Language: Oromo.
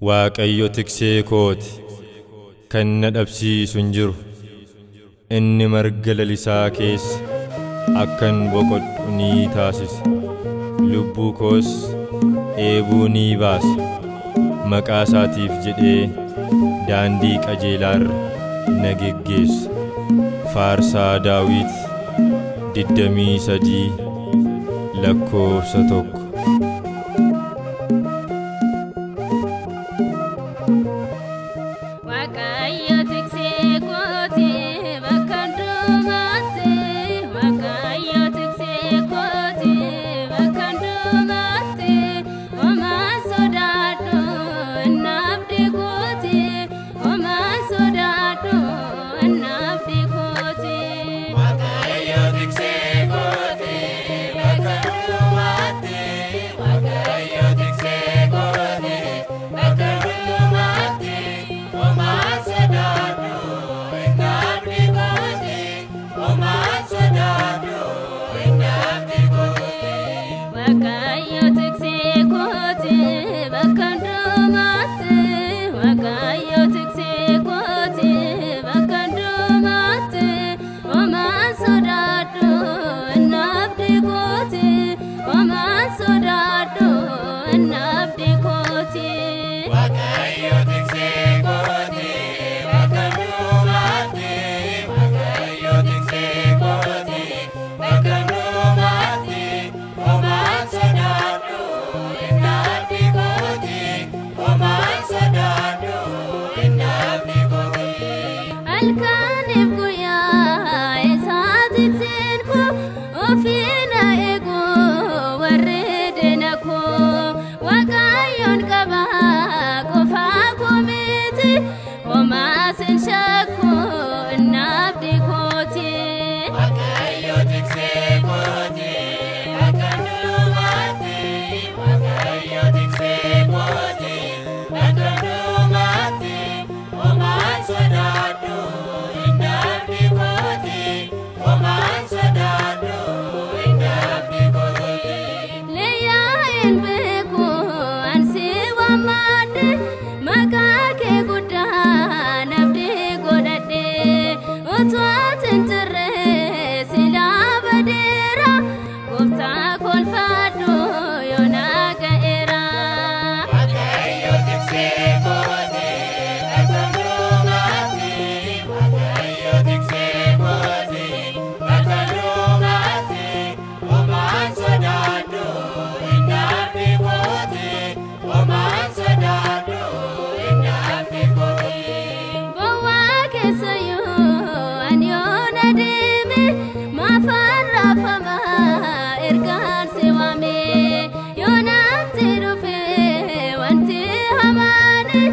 Waaqayyo tiksee kooti, kan na dhabsiisu hin jiru. Inni marga lalisaa keessa akkan boqodhu ni taasisa. Lubbuu koos dheebuu ni baasa. Maqaa isaatiif jedhee daandii qajeelaarra na geggeessa. Faarsaa Daawit 23 lakkoofsa 1. Waaqayyo tiksee kooti bakka hundumaatti. Waaqayyo tiksee kooti bakka hundumaatti. Homaan sodaadhu inni abdii kooti. Homaan sodaadhu inni abdii kooti. Waaqayyo tiksee kooti bakka hundumaatti. Waaqayyo tiksee kooti bakka hundumaatti. Homaan sodaadhu inni abdii kooti. Homaan sodaadhu inni abdii kooti. Waaqayyo tiksee kooti bakka hundumaatti. Waaqayyo tiksee kooti bakka hundumaatti. Homaan sodaadhu inni abdii kooti. Homaan sodaadhu inni abdii kooti. Waaqayyo tiksee kooti bakka hundumaatti. Waaqayyo tiksee kooti bakka hundumaatti. Homaan sodaadhu inni abdii kooti. Homaan sodaadhu inni abdii kooti. Halkaniif guyyaa isaa tikseen koo ofii na eegu warri diina koo. Waaqayyoon qaba qofaa koo miti homaas hin shakku inni abdii kooti. Waaqayyo tiksee kooti bakka hundumaatti. Waaqayyo tiksee kooti bakka hundumaatti. Homaan sodaadhu inni abdii kooti. Homaan sodaadhu inni abdii kooti. Leeyyaa hin beeku ansi waammadhe maqaa kee guddaa abdii godhadhe. Utuu ati hin jirre silaa badeera gooftaa kolfadhu yoona ga'eera. Waaqayyo tiksee kooti bakka hundumaatti. Waaqayyo tiksee kooti bakka hundumaatti. Homaan sodaadhu inni abdii kooti. Homaan sodaadhu inni abdii kooti. Bowwaa keessayyuu ani yoona deeme maafaan raafama ergaan si waame. Yoonaatti dhufe wanti hamaani